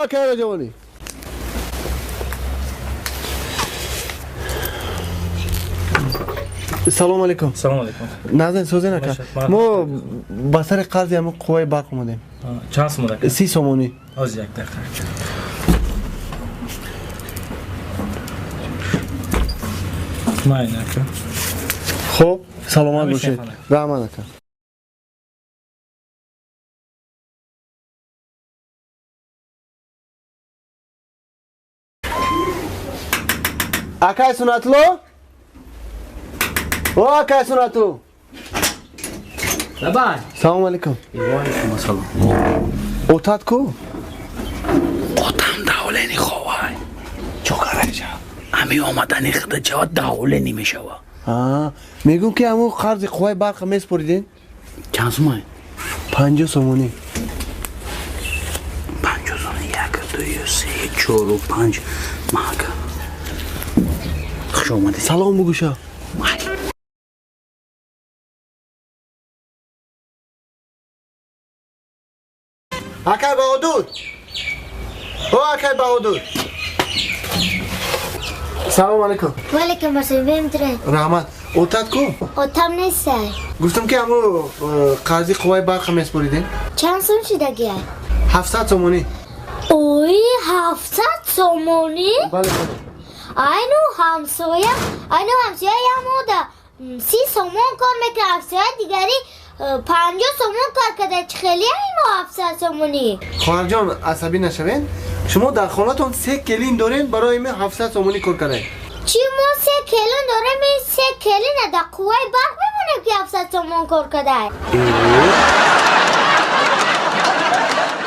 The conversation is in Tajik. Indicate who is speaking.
Speaker 1: Акай Раҷабалӣ. Салом алейкум.
Speaker 2: Салом алейкум.
Speaker 1: Назан сӯзен ака. Мо ба сари қарзи ҳамин қувваи барқ омадем.
Speaker 2: Чанд сомон ака?
Speaker 1: 30 сомонӣ.
Speaker 2: Ҳозир як дақиқа. Майн ака.
Speaker 1: Хуб, саломат бошед. Раҳмат ака. Акай Сунатулло? О, акай Сунатулло.
Speaker 3: Лабай.
Speaker 1: Салом алейкум.
Speaker 3: Ва алейкум ассалом.
Speaker 1: Отат ку?
Speaker 3: Отам давлени ховай. Чокараҷа. Ами омадани худа ҷавад давлени мешава.
Speaker 1: Мегӯм ки ҳамун қарзи қувваи барқа месупориден?
Speaker 3: Чанд сумай?
Speaker 1: 50 сомонӣ.
Speaker 3: 50 сомонӣ. 1, 2, 3, 4, 5. Мака. Хуш омадед.
Speaker 1: Салом бугӯша. Акай Баҳодур. О, акай Баҳодур. Салом алейкум.
Speaker 4: Ва алейкум ассалом. Бемтре.
Speaker 1: Раҳмат. Отат ку?
Speaker 4: Отам нестай.
Speaker 1: Гуфтам ки ҳамун қарзи қувваи барқа месупориден?
Speaker 4: Чанд сом шудагия?
Speaker 1: 700 сомонӣ.
Speaker 4: Ой, 700 сомонӣ?
Speaker 1: Бале, бале.
Speaker 4: Айну ҳамсоя, айну ҳамсоя ямода 30 сомон кор мекунад, ҳамсоя дигари 50 сомон кор карда. Чӣ хеле мо 700 сомонӣ?
Speaker 1: Хоҳарҷон, асабӣ нашавед. Шумо дар хонатон 3 келин доред, барои ме 700 сомонӣ кор кардаед.
Speaker 4: Чӣ мо 3 келин дорем? Ин 3 келина дар қувваи барқ мемонем ки 700 сомон кор кардаед.